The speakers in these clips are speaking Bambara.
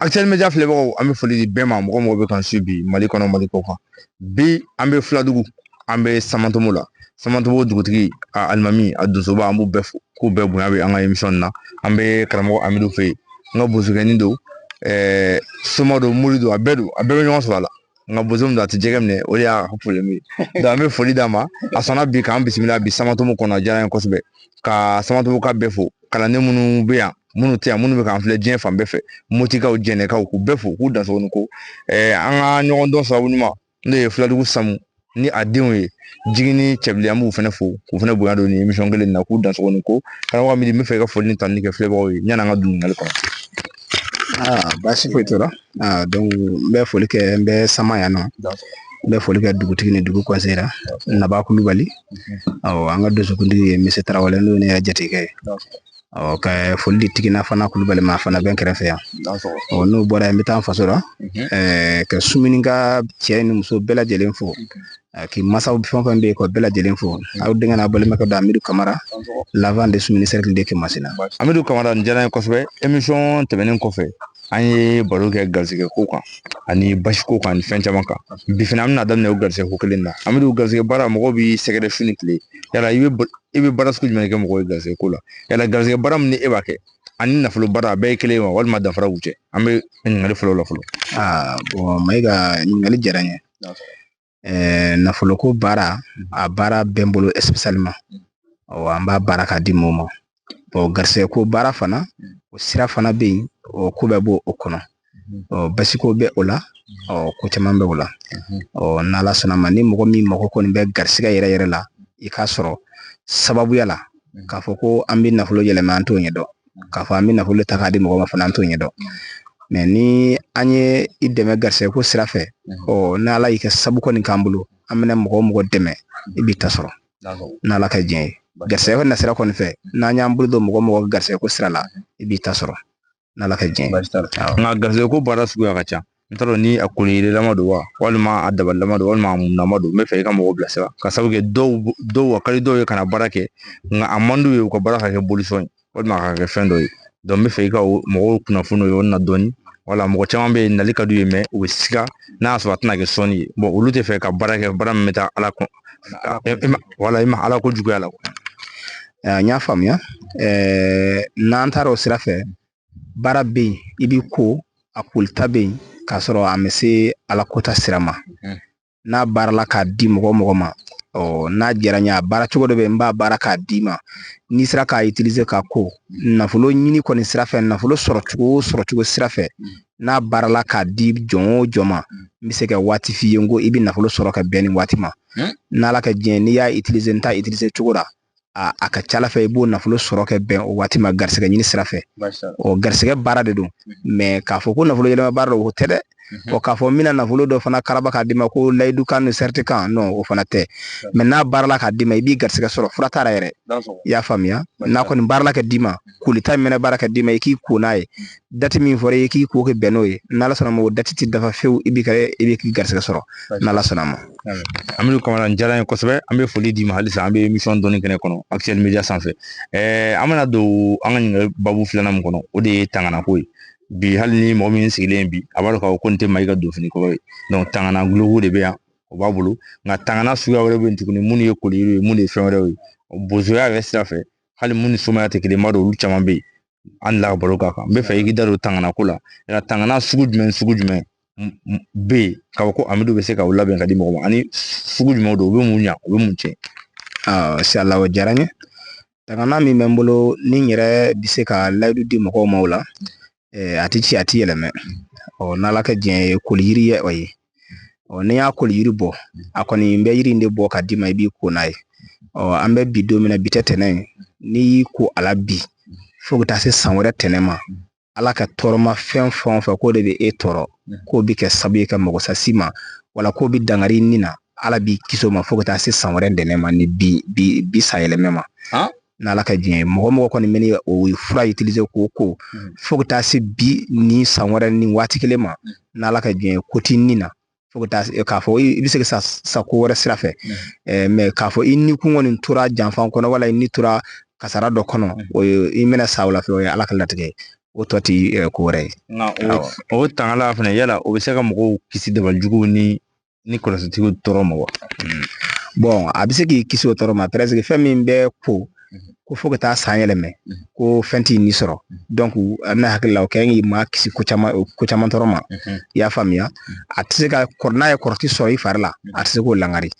Actuel Media filɛbagaw, an bɛ foli di bɛɛ ma, mɔgɔ mɔgɔ bɛ kan su bi Mali kɔnɔ, Mali kɔ kan. Bi an bɛ Filadugu, an bɛ Samantomo la. Samantomo dugutigi, a alimami, a donsoba, an b'u bɛɛ fo k'u bɛɛ bonya bɛ an ka émission na. An bɛ karamɔgɔ Amidu fɛ yen, n ka bosokɛnin don, soma don, mori don, a bɛɛ don, a bɛɛ bɛ ɲɔgɔn sɔrɔ a la. Nka boso min don, a tɛ jɛgɛ minɛ, o de y'a problème ye. Donc an bɛ foli d'a ma, a sɔnna bi k'an bisimila bi Samantomo kɔnɔ, a diyara n ye kosɛbɛ. Ka Samantomo ka bɛɛ fo, kalanden minnu bɛ yan, minnu tɛ yan, minnu bɛ k'an filɛ diɲɛ fan bɛɛ fɛ, Motikaw, Jɛnɛkaw, k'u bɛɛ fo k'u dansogo ko an ka ɲɔgɔn dɔn sababu ɲuman, n'o ye Filadugu Samu ni a denw ye, Jigi ni Cɛbilen, an b'u fana fo k'u fana bonya don nin émission kelen na, k'u dansogo ni ko. Karamɔgɔ Amidu, n bɛ fɛ i ka foli ni tanuni kɛ filɛbagaw ye yanni an ka don ɲininkali kɔnɔ. Baasi foyi t'o la. Donc n bɛ foli kɛ, n bɛ Sama yan nɔ, n bɛ foli kɛ dugutigi ni dugu conseil la, Naba Kulubali. Awɔ, an ka donsokuntigi ye Misi Tarawele, n'o ye ne yɛrɛ jatigikɛ ye. Ɔ, ka foli di Tigina fana Kulubali ma, a fana bɛ n kɛrɛfɛ yan. Ɔ, n'o bɔra yen, n bɛ taa n faso la, ka Sumini ka cɛ ni muso bɛɛ lajɛlen fo, k'i masaw fɛn o fɛn bɛ yen, k'o bɛɛ lajɛlen fo. Aw denkɛ n'a balimakɛ don, Amidu Kamara, l'avant de Sumini cercle de Kemasina. Amidu Kamara, nin diyara n ye kosɛbɛ. Émission tɛmɛnen kɔfɛ, an ye baro kɛ garisɛgɛ ko kan ani basi ko kan ani fɛn caman kan. Bi fana an bɛna daminɛ o garisɛgɛ ko kelen na. Amidu, garisɛgɛ baara, mɔgɔw b'i sɛgɛrɛ su ni tile. Yala i bɛ baara sugu jumɛn kɛ mɔgɔw ye garisɛgɛ ko la? Yala garisɛgɛ baara min ni e b'a kɛ ani nafolo baara, a bɛɛ ye kelen ye wa, walima danfara b'u cɛ? An bɛ ɲininkali fɔlɔ la fɔlɔ. Bon, Mayiga, ɲininkali diyara n ye. Nafolo ko baara, a baara bɛ n bolo spécialement. Ɔ, an b'a baara k'a di mɔgɔw ma. Bon, garisɛgɛ ko baara fana, o sira fana bɛ yen, o ko bɛɛ b'o kɔnɔ. Ɔ, basiko bɛ o la, ɔ, ko caman bɛ o la. Ɔ, n'Ala sɔnna ma, ni mɔgɔ min mago kɔni bɛ garisɛgɛ yɛrɛ yɛrɛ la, i k'a sɔrɔ sababuya la, k'a fɔ ko an bɛ nafolo yɛlɛma, an t'o ɲɛdɔn. K'a fɔ an bɛ nafolo ta k'a di mɔgɔ ma fana, an t'o ɲɛdɔn. Mais ni an ye i dɛmɛ garisɛgɛ ko sira fɛ, ɔ, n'Ala y'i kɛ sabu kɔni k'an bolo, an bɛna mɔgɔ o mɔgɔ dɛmɛ, i b'i ta sɔrɔ n'Ala ka diɲɛ ye. Garisɛgɛ na sira kɔni fɛ, n'an y'an bolo don mɔgɔ mɔgɔ garisɛgɛ ko sira la, i b'i ta sɔrɔ n'Ala ka diɲɛ ye. Nka garisɛgɛ ko baara suguya ka ca. N t'a dɔn ni a koliyirelama don wa, walima a dabalilama don, walima a munnama don. N bɛ fɛ i ka mɔgɔw bilasira, ka sababu kɛ dɔw a ka di dɔw ye ka na baara kɛ, nka a man d'u ye u ka baara ka kɛ bolisɔn ye walima a ka kɛ fɛn dɔ ye. Donc n bɛ fɛ i ka mɔgɔw kunnafoni o yɔrɔnin na dɔɔni. Wala mɔgɔ caman bɛ yen, nali ka d'u ye, mais u bɛ siga n'a y'a sɔrɔ a tɛna kɛ sɔnni ye. Bon, olu tɛ fɛ ka baara kɛ baara min bɛ taa Ala kɔ, wala i ma Ala ko juguya la. N y'a faamuya. N'an taara o sira fɛ, baara bɛ yen, i b'i ko, a kolita bɛ yen k'a sɔrɔ a ma se Ala kota sira ma. N'a baarala k'a di mɔgɔ o mɔgɔ ma, ɔ, n'a diyara n ye, a baara cogo dɔ bɛ yen, n b'a baara k'a d'i ma. N'i sera k'a utiliser ka ko nafolo ɲini kɔni sira fɛ, nafolo sɔrɔ cogo o sɔrɔ cogo sira fɛ, n'a baarala k'a di jɔn o jɔn ma, n bɛ se ka waati f'i ye n ko i bɛ nafolo sɔrɔ ka bɛn nin waati ma. N'Ala ka diɲɛ, n'i y'a utiliser n t'a utiliser cogo la, a ka ca Ala fɛ, i b'o nafolo sɔrɔ ka bɛn o waati ma garisɛgɛ ɲini sira fɛ. Ɔ, garisɛgɛ baara de don, mais k'a fɔ ko nafolo yɛlɛma baara don, o tɛ dɛ. Ɔ, k'a fɔ n bɛna nafolo dɔ fana karaba k'a d'i ma ko layidu kan ni sɛriti kan, non, o fana tɛ. Mais n'a baarala k'a d'i ma, i b'i garisɛgɛ sɔrɔ, fura t'a la yɛrɛ. I y'a faamuya? N'a kɔni baarala ka d'i ma, kolita min bɛna baara ka d'i ma, i k'i ko n'a ye, date min fɔra i ye, k'i ko kɛ bɛn n'o ye, n'Ala sɔnna ma, o date tɛ dafa fewu, i bɛ k'i garisɛgɛ sɔrɔ n'Ala sɔnna ma. Amidu Kamara, nin diyara n ye kosɛbɛ. An bɛ foli d'i ma halisa. An bɛ émission dɔnni kɛnɛ kɔnɔ, Actuel Media sanfɛ. An bɛna don an ka ɲininkali babu filanan min kɔnɔ, o de ye tanganako ye. Bi, hali ni mɔgɔ min sigilen bi, a b'a dɔn k'a fɔ ko nin tɛ Mayiga donfini kɔrɔ ye. Donc tangana guloki de bɛ yan, o b'a bolo. Nka tangana suguya wɛrɛ bɛ yen tuguni, minnu ye koliyiri ye, minnu ye fɛn wɛrɛw ye bozoya yɛrɛ sira fɛ, hali minnu ni somaya tɛ kelen, n b'a dɔn olu caman bɛ yen. An delila ka baro k'a kan. N bɛ fɛ i k'i da don tangana ko la. Yala tangana sugu jumɛn, sugu jumɛn bɛ yen k'a fɔ ko Amidu bɛ se k'aw labɛn ka di mɔgɔ ma, ani sugu jumɛn don, u bɛ mun ɲa, u bɛ mun tiɲɛ? Inshallah, o diyara n ye. Tangana min bɛ n bolo, ni n yɛrɛ bɛ se ka layidu di mɔgɔw ma o la, a tɛ ci, a tɛ yɛlɛmɛ. Ɔ, n'Ala ka diɲɛ ye, koliyiri ye o ye. Ɔ, n'i y'a koliyiri bɔ, a kɔni n bɛ yiri in de bɔ ka d'i ma, i b'i ko n'a ye. Ɔ, an bɛ bi don min na, bi tɛ tɛnɛn ye. N'i y'i ko a la bi fo ka taa se san wɛrɛ tɛnɛn ma, Ala ka tɔɔrɔma fɛn fɛn o fɛn k'o de bɛ e tɔɔrɔ, k'o bɛ kɛ sababu ye ka mago sa s'i ma, wala k'o bɛ dankari i ni na, Ala b'i kisi o ma fo ka taa se san wɛrɛ ntɛnɛn ma ni bi bi bi san yɛlɛmɛ ma. N'Ala ka diɲɛ ye, mɔgɔ mɔgɔ kɔni bɛ o fura utiliser k'o ko fo ka taa se bi ni san wɛrɛ ni waati kelen ma, n'Ala ka diɲɛ ye, ko t'i ni na fo ka taa k'a fɔ i bɛ se ka sa ko wɛrɛ sira fɛ. Mais k'a fɔ i ni kun kɔni tora janfa kɔnɔ, wala i ni tora kasara dɔ kɔnɔ, o ye i bɛna sa o la fɛ, o ye Ala ka latigɛ ye. O tɔ ti ko wɛrɛ ye. Nka o tangala fana, yala o bɛ se ka mɔgɔw kisi dabalijuguw ni kɔlɔsitigiw tɔɔrɔ ma wa? Bon, a bɛ se k'i kisi o tɔɔrɔ ma, presque fɛn min bɛ ko fo ka taa san yɛlɛmɛ ko fɛn t'i ni sɔrɔ. Donc ne hakili la, o kɛ k'i maa kisi ko caman, ko caman tɔɔrɔ ma. I y'a faamuya? A tɛ se ka kɔrɔ, n'a ye kɔrɔti sɔrɔ i fari la, a tɛ se k'o langari.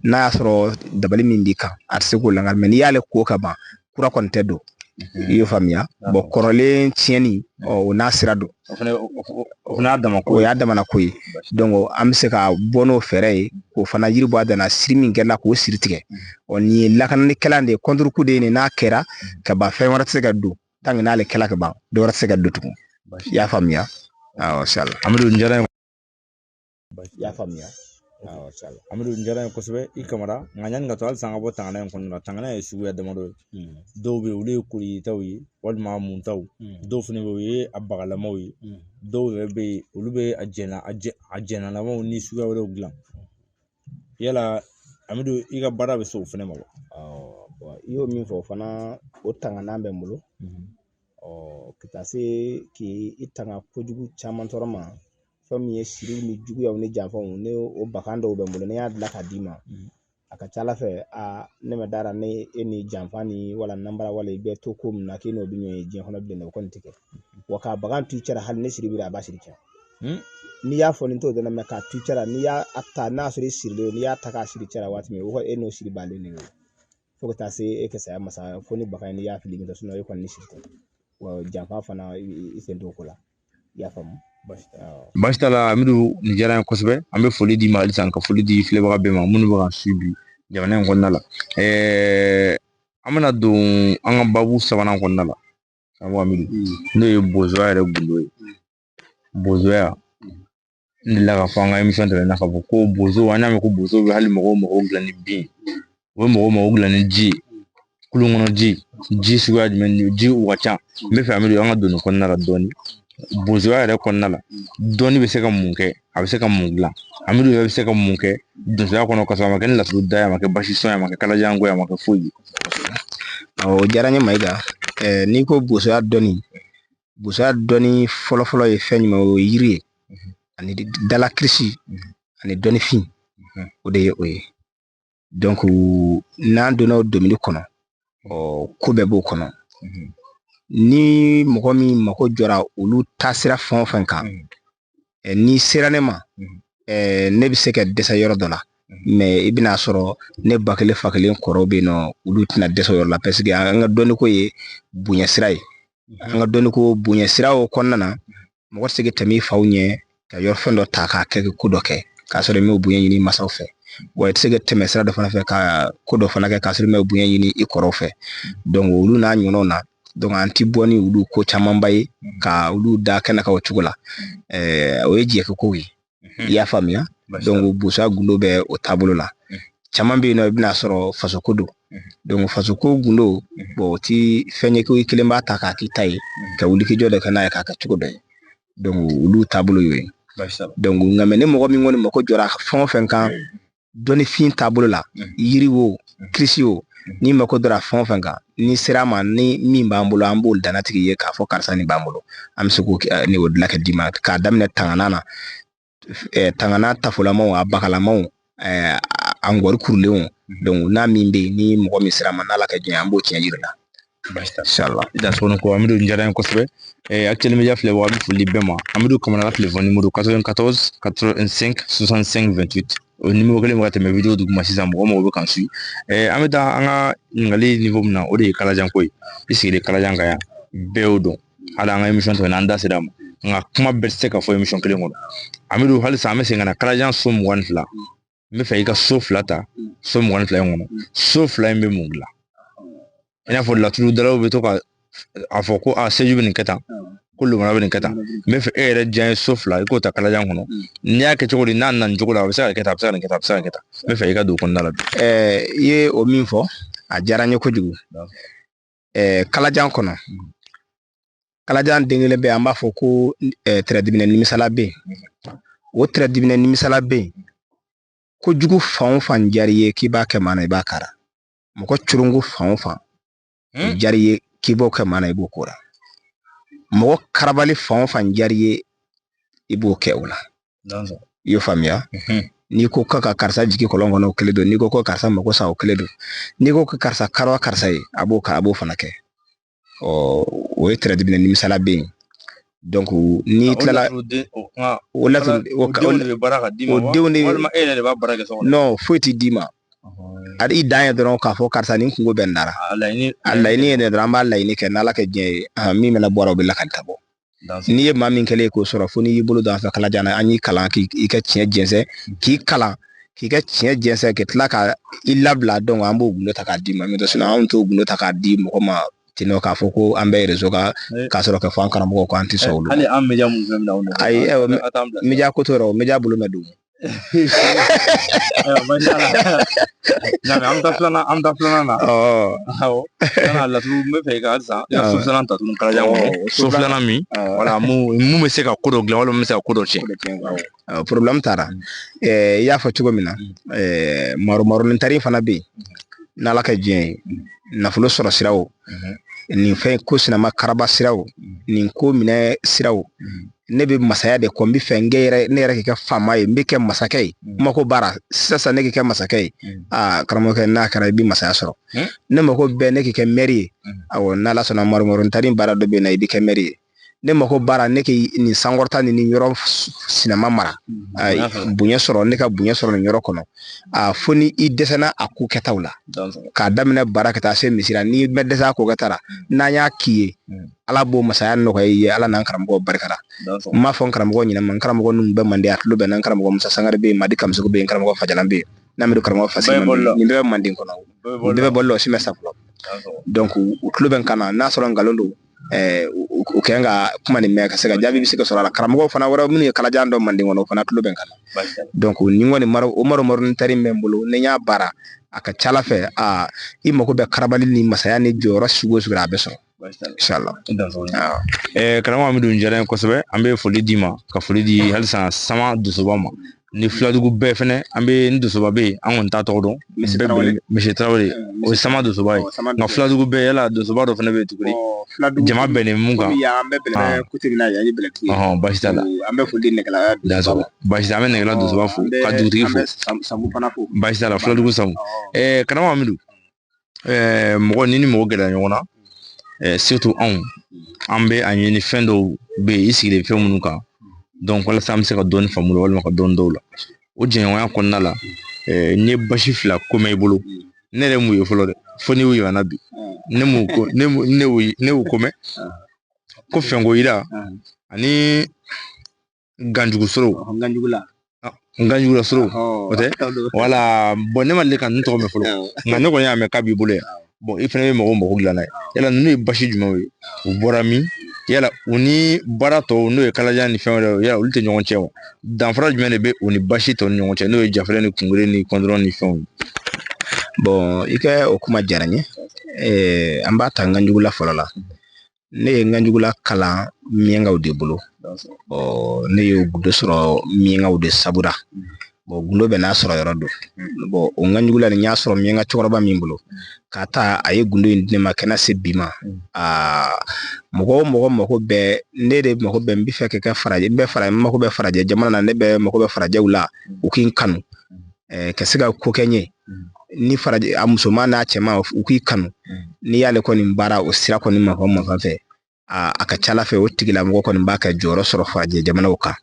N'a y'a sɔrɔ dabali min b'i kan, a tɛ se k'o langari. Mais n'i y'ale ko ka ban, kura kɔni tɛ don. I y'o faamuya? Bon, kɔrɔlen tiɲɛni, o n'a sira don. O fana y'a dama ko O y'a damana ko ye. Donc an bɛ se ka bɔ n'o fɛɛrɛ ye k'o fana yiri bɔ a danna, siri min kɛra k'o siri tigɛ. Ɔ, nin ye lakananikɛla de ye, contre-coup de ye nin. N'a kɛra ka ban, fɛn wɛrɛ tɛ se ka don. Tant que n'ale kɛla ka ban, dɔ wɛrɛ tɛ se ka don tugun. I y'a faamuya? Awɔ, inshallah. Amidu, nin diyara n ye. I y'a faamuya? Awɔ, inshallah. Amidu, nin diyara n ye kosɛbɛ, i Kamara. Nka yanni ka to halisa an ka bɔ tangana in kɔnɔna la, tangana ye suguya damadɔ ye. Dɔw bɛ yen, olu ye kolitaw ye walima muntaw. Dɔw fana bɛ yen, o ye a bagalamaw ye. Dɔw yɛrɛ bɛ yen, olu bɛ a jɛnna a jɛnnalamaw ni suguya wɛrɛw dilan. Yala Amidu, i ka baara bɛ se o fana ma wa? I y'o min fɔ, o fana o tangana bɛ n bolo. Ɔ, ka taa se k'i tanga kojugu caman tɔɔrɔ ma, fɛn min ye siriw ni juguyaw ni janfaw, ne o bakan dɔw bɛ n bolo, ne y'a dilan k'a d'i ma, a ka ca Ala fɛ, a ne ma dara ne e ni janfa ni wala nanbara wala i bɛ to ko min na k'e n'o bɛ ɲɔgɔn ye diɲɛ kɔnɔ bilen, o kɔni tɛ kɛ. Wa k'a bagan to i cɛla, hali ne siri b'i la, a b'a siri cɛ. N'i y'a fɔ nin t'o dɔn, mɛ k'a to i cɛla, n'i y'a ta, n'a sɔrɔ i sirilen, n'i y'a ta k'a siri cɛla waati min, o kɔni e n'o siri balen de ye fo ka taa se e ka saya masa, fo ni bagan n'i y'a fili min, e kɔni ni siri tɛ. Wa janfa fana, i sen t'o ko la. I y'a faamu? Baasi t'a la, Amidu, nin diyara n ye kosɛbɛ. An bɛ foli d'i ma halisa, ka foli di filɛbaga bɛɛ ma minnu bɛ ka su bi jamana in kɔnɔna la. An bɛna don an ka baabu sabanan kɔnɔna la, karamɔgɔ Amidu, n'o ye bozoya yɛrɛ gundo ye. Bozoya, n delila k'a fɔ an ka émission tɛmɛnen na k'a fɔ ko bozo, an y'a mɛn ko bozo bɛ hali mɔgɔw mago dilan ni bin, u bɛ mɔgɔw mago dilan ni ji ye, kulon kɔnɔ ji, ji suguya jumɛn ni ji u ka ca. N bɛ fɛ Amidu, an ka don nin kɔnɔna la dɔɔni. Bozoya yɛrɛ kɔnɔna la, dɔnni bɛ se ka mun kɛ, a bɛ se ka mun dilan? Amidu yɛrɛ bɛ se ka mun kɛ donsoya kɔnɔ ka sɔrɔ a ma kɛ ni laturu da ye, a ma kɛ basi sɔn ye, a ma kɛ kalajan ko ye, a ma kɛ foyi ye? O diyara n ye, Mayiga. N'i ko bozoya dɔnni, bozoya dɔnni fɔlɔfɔlɔ ye fɛn jumɛn? O ye yiri ye, ani dala kirisi, ani dɔnnifin, o de ye o ye. Donc n'an donna o domaine kɔnɔ, ɔ, ko bɛɛ b'o kɔnɔ. Ni mɔgɔ min mako jɔra olu taasira fɛn o fɛn kan, n'i sera ne ma, ne bɛ se ka dɛsɛ yɔrɔ dɔ la, mais i bɛna sɔrɔ ne ba kelen fa kelen kɔrɔw bɛ yen nɔ, olu tɛna dɛsɛ o yɔrɔ la, parce que an ka dɔnniko ye bonya sira ye. An ka dɔnniko bonya sira o kɔnɔna na, mɔgɔ tɛ se ka tɛmɛ i faw ɲɛ ka yɔrɔ fɛn dɔ ta k'a kɛ ko dɔ kɛ k'a sɔrɔ i m'o bonya ɲini masaw fɛ. Wa i tɛ se ka tɛmɛ sira dɔ fana fɛ ka ko dɔ fana kɛ k'a sɔrɔ i m'o bonya ɲini i kɔrɔw fɛ. Donc olu n'a ɲɔgɔnnaw na, donc an ti bɔ ni olu ko camanba ye ka olu da kɛnɛ kan o cogo la. O ye jɛkɛ kow ye. I y'a faamuya? Donc bozoya gundo bɛ o taabolo la. Caman bɛ yen nɔ, i bɛna sɔrɔ fasoko don. Donc fasoko gundo, bon, o ti fɛn ye ko i kelen b'a ta k'a k'i ta ye, ka wuli k'i jɔ dɔ kɛ n'a ye k'a kɛ cogo dɔ ye. Donc olu taabolo y'o ye. Donc nka mɛ ni mɔgɔ min kɔni mako jɔra fɛn o fɛn kan dɔnnifin taabolo la, yiri wo, kirisi wo, n'i mako jɔra fɛn o fɛn kan, ni sera ma ni min b'an bolo, an b'o danatigi ye k'a fɔ karisa nin b'an bolo, an bɛ se k'o ni o dilan ka d'i ma, k'a daminɛ tangana na, tangana tafolamaw, a bakalamaw, a ngɔri kurulenw. Donc n'a min bɛ yen, ni mɔgɔ min sera ma, n'Ala ka diɲɛ, an b'o tiɲɛ yiri la. Inshallah. I da sɔgɔni ko Amidu, nin diyara n ye kosɛbɛ. Actuel Media filɛ, wa an bɛ foli di bɛɛ ma. Amidu Kamara ka téléphone numéro 94 85 65 28, o numéro kelen bɛ ka tɛmɛ vidéo duguma sisan, mɔgɔ mɔgɔ bɛ k'an su. An bɛ taa an ka ɲininkali niveau min na, o de ye kalajan ko ye. I sigilen kalajan kan yan, bɛɛ y'o dɔn. Hali an ka émission tɛmɛna, an da sera a ma, nka kuma bɛɛ tɛ se ka fɔ émission kelen kɔnɔ. Amidu, halisa an bɛ segin ka na kalajan so 22. N bɛ fɛ i ka so fila ta, so 22 in kɔnɔ, so fila in bɛ mun dilan? I n'a fɔ laturudalaw bɛ to ka a fɔ ko a seju bɛ nin kɛ tan, ko lomara bɛ nin kɛ tan. N bɛ fɛ e yɛrɛ diya ye, so fila i k'o ta kalajan kɔnɔ. N'i y'a kɛ cogo di, n'a nana nin cogo la, a bɛ se ka kɛ tan, a bɛ se ka nin kɛ tan, a bɛ se ka kɛ tan. N bɛ fɛ i ka don o kɔnɔna la bi. I ye o min fɔ, a diyara n ye kojugu. Kalajan kɔnɔ, kalajan den kelen bɛ yen, an b'a fɔ ko tɛrɛdibinɛ nimisala bɛ yen. O tɛrɛdibinɛ nimisala bɛ yen, kojugu fan o fan diyara i ye k'i b'a kɛ maa na, i b'a kara. Mɔgɔ coronko fan o fan diyara i ye k'i b'o kɛ maa na, i b'o k'o la. Mɔgɔ karabali fan o fan diyar'i ye, i b'o kɛ o la. I y'o faamuya? N'i ko ka karisa jigin kɔlɔn kɔnɔ, o kelen don. N'i ko ko karisa mako sa, o kelen don. N'i ko ko karisa karawa karisa ye, a b'o a b'o fana kɛ. Ɔ, o ye tɛrɛdi minɛ, nimisala bɛ yen. Donc n'i tilala o laturu, o denw de bɛ baara ka d'i ma, o denw de, walima e yɛrɛ de b'a baara kɛ so kɔnɔ? Non, foyi tɛ d'i ma. A i dan ye dɔrɔn k'a fɔ karisa nin kungo bɛ n dara. A laɲini, A laɲini ye dɔrɔn, an b'a laɲini kɛ n'Ala kɛ diɲɛ ye, min bɛna bɔ a la, o bɛ lakalita bɔ. N'i ye maa min kɛlen ye k'o sɔrɔ, fo n'i y'i bolo don an fɛ kalajan na, an y'i kalan k'i ka tiɲɛ jɛnsɛn, k'i kalan k'i ka tiɲɛ jɛnsɛn, ka tila ka i labila. Donc an b'o gundo ta k'a d'i ma. N'o tɛ, sinon anw t'o gundo ta k'a di mɔgɔ ma ten nɔ k'a fɔ ko an bɛ réseau kan k'a sɔrɔ ka fɔ an karamɔgɔw ko an tɛ sɔn olu. Hali an média mun filɛ nin ye, ayi, média ko t'o yɔrɔ, média bolo ma don. An bɛ taa filanan, an bɛ taa filanan na. Awɔ, filanan laturu, n bɛ fɛ i ka halisa i ka so filanan ta tuguni kalajan kɔnɔ. So filanan min, wala mun bɛ se ka ko dɔ dilan walima mun bɛ se ka ko dɔ tiɲɛ. Problème taara. I y'a fɔ cogo min na, maro maronin tari fana bɛ yen. N'Ala ka diɲɛ ye, nafolo sɔrɔ siraw, nin fɛn ko sinama karaba siraw, nin ko minɛ siraw, ne bɛ masaya de kɔ, n bɛ fɛ n yɛrɛ, ne yɛrɛ k'i kɛ faama ye, n bɛ kɛ masakɛ ye, mako baara sisan, ne k'i kɛ masakɛ ye. Aa karamɔgɔkɛ, n'a kɛra i bɛ masaya sɔrɔ. Ne mako bɛɛ ne k'i kɛ mɛri ye. Awɔ, n'Ala sɔnna, maro tari baara dɔ bɛ yen na, i bɛ kɛ mɛri ye. Ne mako baara ne k'i nin sankɔrɔta ni nin yɔrɔ sinama mara, bonya sɔrɔ, ne ka bonya sɔrɔ nin yɔrɔ kɔnɔ. A fo ni i dɛsɛna a ko kɛtaw la, k'a daminɛ baara ka taa se misira, n'i bɛ dɛsɛ a ko kɛta la, n'an y'a k'i ye, Ala b'o masaya nɔgɔya i ye. Ala n'an karamɔgɔ barika la. N m'a fɔ n karamɔgɔ ɲɛnama, n karamɔgɔ ninnu bɛɛ manden, a tulo bɛ n karamɔgɔ Musa Sangare bɛ yen, Madi Kamisoko bɛ yen, karamɔgɔ Fajalan bɛ yen, n'an bɛ karamɔgɔ Fasi, nin bɛɛ bɛ manden kɔnɔ, nin bɛɛ bɛ bɔlɔlɔ si mɛ sa fɔlɔ. Donc u tulo bɛ n kan na, n'a sɔrɔ nkalon don, u kɛn ka kuma nin mɛn ka se ka jaabi bɛ se ka sɔrɔ a la. Karamɔgɔw fana wɛrɛ minnu ye kalajan dɔn manden kɔnɔ, o fana tulo bɛ n kan na. Donc nin kɔni maro, o maro maronin tari bɛ n bolo, ni n y'a baara, a ka ca Ala fɛ, aa i mako bɛ karabali ni masaya ni jɔyɔrɔ sugu o sugu la, a bɛ sɔrɔ inshallah. Karamɔgɔ Amidu, diyara n ye kosɛbɛ. An bɛ foli d'i ma, ka foli di halisa Sama Dusuba ma ni filadugu bɛɛ fɛnɛ. An bɛ ni Dusuba bɛ yen, an kɔni t'a tɔgɔ dɔn, Misi Tarawele, o ye Sama Dusuba ye. Nka filadugu bɛɛ, yala Dusuba dɔ fɛnɛ bɛ yen tuguni, jama bɛnnen mun kan. Baasi t'a la, an bɛ foli di Nɛgɛla. Baasi t'a, an bɛ Nɛgɛla Dusuba fo ka dugutigi fo. Baasi t'a la, filadugu Samu. Karamɔgɔ Amidu, mɔgɔ ni mɔgɔ gɛlɛya ɲɔgɔn na, surtout anw, an bɛ a ɲini fɛn dɔw bɛ yen, i sigilen fɛn minnu kan, donc walasa an bɛ se ka dɔɔni faamu walima ka dɔɔni dɔw la. O jɛɲɔgɔnya kɔnɔna la, n ye basi fila ko mɛn i bolo, ne yɛrɛ m'u ye fɔlɔ dɛ, fo n'i y'u yira n na bi. Ne m'u ko, ne y'u ko mɛn ko fɛnko yira ani ganjugu sɔrɔ, ganjugula sɔrɔ, o tɛ wala. Bon, ne ma deli ka ninnu tɔgɔ mɛn fɔlɔ, nka ne kɔni y'a mɛn k'a b'i bolo yan. Bon, i fana bɛ mɔgɔw mako dilan n'a ye. Yala ninnu ye basi jumɛnw ye, u bɔra min? Yala u ni baara tɔw, n'o ye kalajan ni fɛn wɛrɛw, yala olu tɛ ɲɔgɔn cɛ wa? Danfara jumɛn de bɛ u ni basi tɔw ni ɲɔgɔn cɛ, n'o ye jafɛrɛ ni kungere ni kɔndɔrɔn ni fɛnw ye? Bon, i ka o kuma diyara n ye. An b'a ta ganjugula fɔlɔ la. Ne ye ganjugula kalan miɲankaw de bolo. Ne ye gundo sɔrɔ miɲankaw de sabura. Bon, gundo bɛɛ n'a sɔrɔ yɔrɔ don. Bon, o ganjugula nin y'a sɔrɔ miɲanka cɛkɔrɔba min bolo, k'a ta a ye gundo in di ne ma kɛnɛ se bi ma. Aa, mɔgɔ o mɔgɔ mako bɛ, ne de mako bɛ, n bɛ fɛ ka kɛ farajɛ, n bɛ fara, n mako bɛ farajɛ jamana na, ne bɛ mako bɛ farajɛw la, u k'i kanu, ka se ka ko kɛ n ye. Ni farajɛ a musoman n'a cɛman, u k'i kanu, n'i y'ale kɔni baara o sira kɔni ma fan fɛ, a ka ca Ala fɛ, o tigilamɔgɔ kɔni b'a ka jɔyɔrɔ sɔrɔ farajɛ jamanaw kan.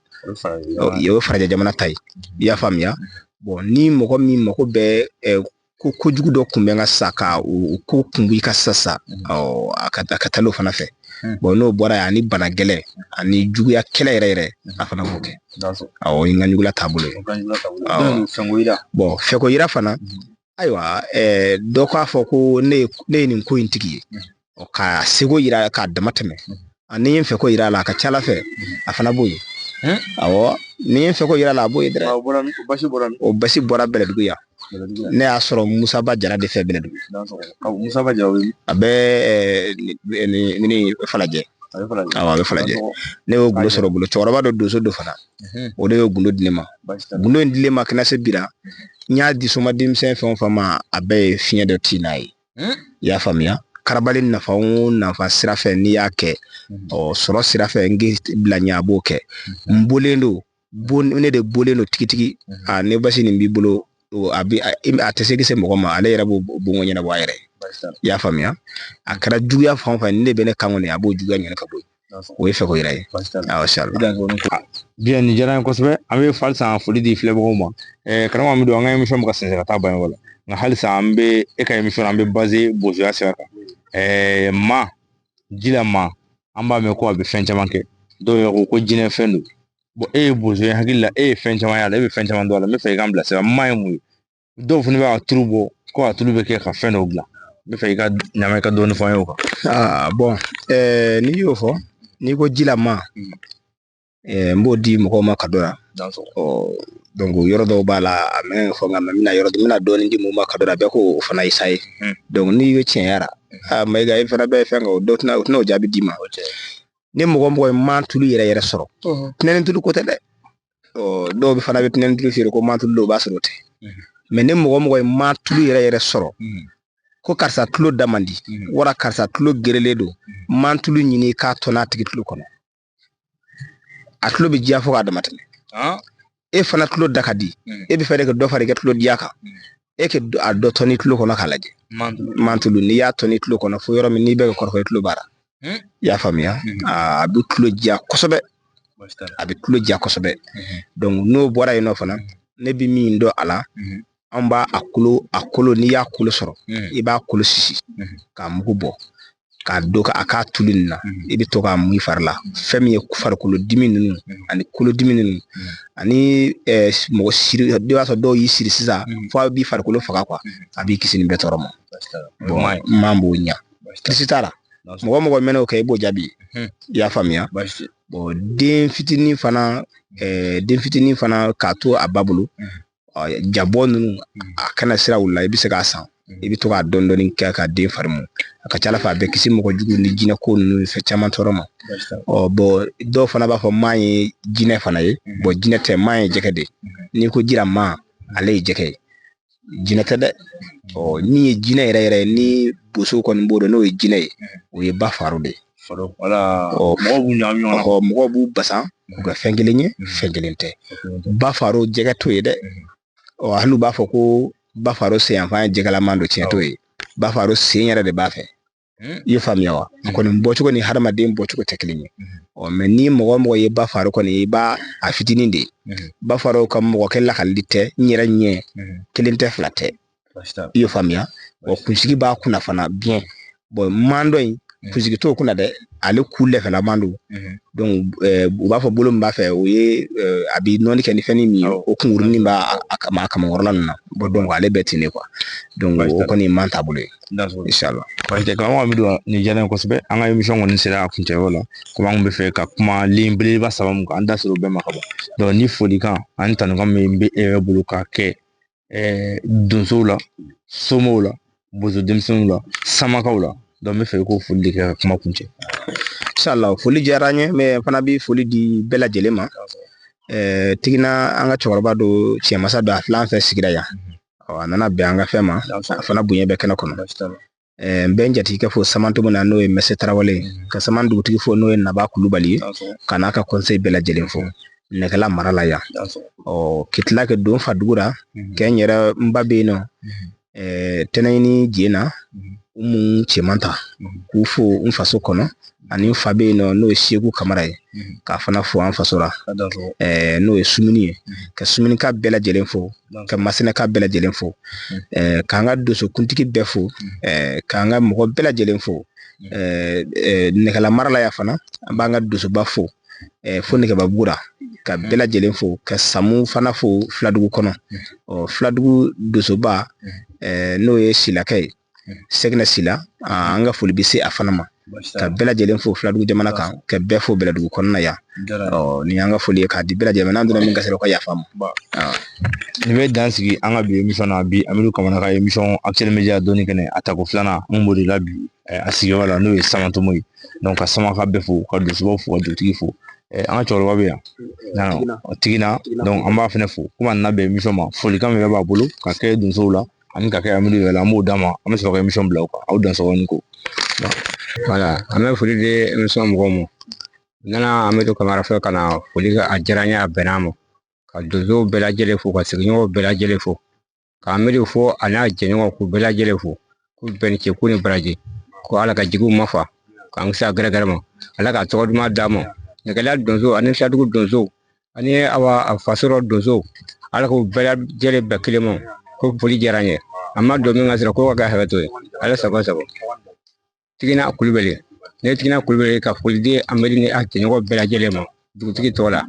O ye farajɛ jamana ta ye, i y'a faamuya? Bon, ni mɔgɔ min mako bɛ ko kojugu dɔ kun bɛ n ka sisan, ka o ko kun b'i ka sisan, a ka taa o fana fɛ. Bon, n'o bɔra yen, ani bana gɛlɛn ani juguya kɛlɛ yɛrɛ yɛrɛ, a fana b'o kɛ. Awɔ, o ye n ka ɲugula taabolo ye. Bon, fɛko yira fana, ayiwa, dɔ k'a fɔ ko ne ye nin ko in tigi ye, ka seko yira k'a dama tɛmɛ. Ni n ye fɛko yira a la, a ka ca Ala fɛ, a fana b'o ye. Awɔ, ni n ye fɛko yira a la, a b'o ye dɛ. O basi bɔra Bɛlɛdugu yan. Ne y'a sɔrɔ Musaba Jara de fɛ Bɛlɛdugu. Musaba Jara, a bɛ ni Falajɛ. Awɔ, a bɛ Falajɛ. Ne y'o gundo sɔrɔ bolo cɛkɔrɔba dɔ, donso dɔ fana, o de y'o gundo di ne ma. Gundo in dilen ma kɛnɛ se bira, n y'a di soma denmisɛn fɛn o fɛn ma, a bɛɛ ye fiɲɛ dɔ ci n'a ye. I y'a faamuya? Karabali nafa o nafa sira fɛ n'i y'a kɛ, ɔ sɔrɔ sira fɛ n k'i bila ɲɛ, a b'o kɛ. N bɔlen don, ne de bɔlen don tigitigi. A ne basi nin b'i bolo, a bɛ a tɛ se se mɔgɔ ma, ale yɛrɛ b'o bonko ɲɛnabɔ a yɛrɛ ye. I y'a faamuya? A kɛra juguya fan o fan, ne bɛ ne kan kɔni, a b'o juguya ɲini ka bɔ yen. O ye fɛ ko yɛrɛ ye. Awɔ, inshallah. Bien, nin diyara n ye kosɛbɛ. An bɛ halisa foli di filɛbagaw ma. Karamɔgɔ Amidu, an ka émission bɛ ka sɛnsɛn ka taa Baɲumankɔ la, nka halisa an bɛ e ka émission na, an bɛ basé bozoya sira kan. Ma ji la ma, an b'a mɛn ko a bɛ fɛn caman kɛ, dɔw yɛrɛ ko ko jinɛ fɛn don. Bon, e ye bozo ye, hakili la e ye fɛn caman y'a la, e bɛ fɛn caman dɔn a la. N bɛ fɛ i k'an bilasira, ma ye mun ye? Dɔw fana b'a tulu bɔ ko a tulu bɛ kɛ ka fɛn dɔw dilan. N bɛ fɛ i ka ɲama, i ka dɔɔni fɔ an ye o kan. Aa bon, n'i y'o fɔ, n'i ko ji la ma, n b'o di mɔgɔw ma ka dɔ yan. Donc yɔrɔ dɔw b'a la, a mɛ fɔ, nka n bɛna yɔrɔ n bɛna dɔɔni di mun ma ka dɔ la, bɛɛ ko o fana ye sa ye. Donc n'i ye tiɲɛ yara, Mayiga, e fana bɛ fɛn kɛ, o dɔw tɛna, o tɛna o jaabi d'i ma. Ni mɔgɔ mɔgɔ ye man tulu yɛrɛ yɛrɛ sɔrɔ, tɛnɛni tulu ko tɛ dɛ. Dɔw fana bɛ tɛnɛni tulu feere ko man tulu don, o b'a sɔrɔ o tɛ. Mais ni mɔgɔ mɔgɔ ye man tulu yɛrɛ yɛrɛ sɔrɔ, ko karisa tulo da man di, wala karisa tulo gerelen don, man tulu ɲini k'a tɔn'a tigi tulo kɔnɔ, a tulo bɛ diya fo k'a dama tɛmɛ. E fana tulo da ka di, e bɛ fɛ de ka dɔ fara i ka tulo diya kan, e ka a dɔ tɔni tulo kɔnɔ k'a lajɛ. Man tulu, n'i y'a tɔni tulo kɔnɔ fo yɔrɔ min, n'i bɛ ka kɔrɔfɔ i tulo b'a la. I y'a faamuya? A bɛ tulo diya kosɛbɛ, a bɛ tulo diya kosɛbɛ. Donc n'o bɔra yen nɔ fana, ne bɛ min dɔn a la, an b'a a kolo, a kolo, n'i y'a kolo sɔrɔ, i b'a kolo sisi k'a mugu bɔ k'a don a k'a tulu nin na, i bɛ to k'a mun i fari la. Fɛn min ye farikolo dimi ninnu ani kolodimi ninnu ani mɔgɔ siri, i b'a sɔrɔ dɔw y'i siri sisan fo a b'i farikolo faga quoi, a b'i kisi nin bɛɛ tɔɔrɔ ma. Bon, man b'o ɲa, kirisi t'a la. Mɔgɔ mɔgɔ mɛn'o kɛ, i b'o jaabi. I y'a faamuya? Bon, den fitinin fana, den fitinin fana k'a to a ba bolo, jabɔ ninnu, a kana sira u la, i bɛ se k'a san, i bɛ to k'a dɔɔni dɔɔni kɛ ka den fari mu. A ka ca ala fɛ, a bɛ kisi mɔgɔ jugu ni jinɛ ko ninnu ni fɛn caman tɔɔrɔ ma. Ɔ bon, dɔw fana b'a fɔ man ye jinɛ fana ye. Bon, jinɛ tɛ, man ye jɛgɛ de ye. N'i ko jira man, ale ye jɛgɛ ye, jinɛ tɛ dɛ. Ɔ min ye jinɛ yɛrɛ yɛrɛ ye, ni bosow kɔni b'o dɔn n'o ye jinɛ ye, o ye ba faro de ye. Mɔgɔw b'u ɲagami ɲɔgɔn na. Mɔgɔw b'u basan k'u kɛ fɛn kelen ye, fɛn kelen tɛ. Ba faro jɛgɛ t'o ye dɛ. Ɔ hali u b'a fɔ ko ba faro sen yanfan ye jɛgɛlaman don, tiɲɛ t'o ye. Ba faro sen yɛrɛ de b'a fɛ. I ye faamuya wa? A kɔni bɔcogo ni hadamaden bɔcogo tɛ kelen ye. Ɔ mais ni mɔgɔ mɔgɔ ye ba faro kɔni, i b'a a fitinin de ye. Ba faro ka mɔgɔ kɛ lakalili tɛ, n yɛrɛ ɲɛ kelen tɛ, fila tɛ. I ye faamuya? Ɔ kunsigi b'a kunna fana bien. Bon, man dɔ in kunsigi t'o kunna dɛ, ale ku lɛfɛlaman don. Donc u b'a fɔ bolo min b'a fɛ, o ye a bɛ nɔni kɛ ni fɛn min ye, o kunkurunin b'a a kamankɔrɔla ninnu na. Bon, donc ale bɛ ten de quoi. Donc o kɔni man taabolo ye. Inshallah. Parce que karamɔgɔ Amidu, nin diyara n ye kosɛbɛ. An ka émission kɔni sera a kuncɛyɔrɔ la. Komi an kun bɛ fɛ ka kuma ligne belebeleba saba mun kan, an da sera o bɛɛ ma ka ban. Donc ni folikan ani tanukan min bɛ e yɛrɛ bolo k'a kɛ donsow la, somaw la, bozo denmisɛnninw la, samakaw la, donc n bɛ fɛ i k'o foli de kɛ ka kuma kuncɛ. Inshallah, foli diyara n ye, mais n fana bɛ foli di bɛɛ lajɛlen ma. Tigina, an ka cɛkɔrɔba do, cɛmasa don, a filɛ an fɛ sigida yan. Ɔ a nana bɛn an ka fɛn ma, a fana bonya bɛ kɛnɛ kɔnɔ. N bɛ n jatigikɛ fo Samantomo na, n'o ye Mɛse Tarawele ye, ka Saman dugutigi fo, n'o ye Naba Kulubali ye, ka n'a ka conseil bɛɛ lajɛlen fo Nɛgɛla mara la yan. Ɔ k'i tila ka don Fadugu la, kɛ n yɛrɛ n ba bɛ yen nɔ, Tɛnɛɲini Jena, Umu Cɛman ta, k'u fo n faso kɔnɔ, ani n fa bɛ yen nɔ, n'o ye Seku Kamara ye, k'a fana fo an faso la, n'o ye Sumuni ye, ka Sumunika bɛɛ lajɛlen fo, ka Masinaka bɛɛ lajɛlen fo, k'an ka donsokuntigi bɛɛ fo, k'an ka mɔgɔ bɛɛ lajɛlen fo. Nɛgɛla mara la yan fana, an b'an ka donsoba fo, fo Nɛgɛbabugu la, ka bɛɛ lajɛlen fo, ka Samu fana fo Filadugu kɔnɔ. Ɔ Filadugu donsoba, n'o ye Silakɛ ye, Sɛginɛ Sila, an ka foli bɛ se a fana ma, ka bɛɛ lajɛlen fo Filadugu jamana kan, ka bɛɛ fo Bɛlɛdugu kɔnɔna yan. Ɔ nin y'an ka foli ye k'a di bɛɛ lajɛlen ma, n'an donna min gasi la, o ka yafa n ma. Nin bɛ dan sigi an ka bi émission na bi, Amidu Kamara ka émission Actuel Media dɔnni kɛnɛ a tako filanan, n b'o de la bi a sigiyɔrɔ la, n'o ye Samantomo ye. Donc ka Samaka bɛɛ fo, ka donsobaw fo, ka dugutigi fo. An ka cɛkɔrɔba bɛ yan Tigina, donc an b'a fɛnɛ fo. Komi a nana bɛn émission ma, folikan min yɛrɛ b'a bolo ka kɛ donsow la ani ka kɛ Amidu yɛrɛ la, an b'o d'a ma, an bɛ sɔrɔ ka émission bila o kan. Aw dansɔgɔ ni ko. Wala an bɛ foli di émission mɔgɔw ma. N nana Amadu Kamara fɛ ka na foli kɛ, a diyara n ye, a bɛnna ma. Ka donsow bɛɛ lajɛlen fo, ka sigiɲɔgɔnw bɛɛ lajɛlen fo, ka Amadu fo a n'a jɛɲɔgɔnw, k'u bɛɛ lajɛlen fo, k'u bɛɛ ni ce, k'u ni baraji, ko Ala ka jigiw ma fa, k'an kisi a gɛrɛgɛrɛ ma, Ala ka tɔgɔ duman d'a ma. Nɛgɛla donso ani Filadugu donso ani awa a faso donso, Ala k'u bɛɛ lajɛlen bɛn kelen ma. Ko foli diyara n ye. A ma don min ka sɔrɔ ko ka kɛ hakɛ to ye. Ala sago sago. Tigina Kulubali, ne ye Tigina Kulubali ka foli di Amadu ni a jɛɲɔgɔn bɛɛ lajɛlen ma dugutigi tɔgɔ la.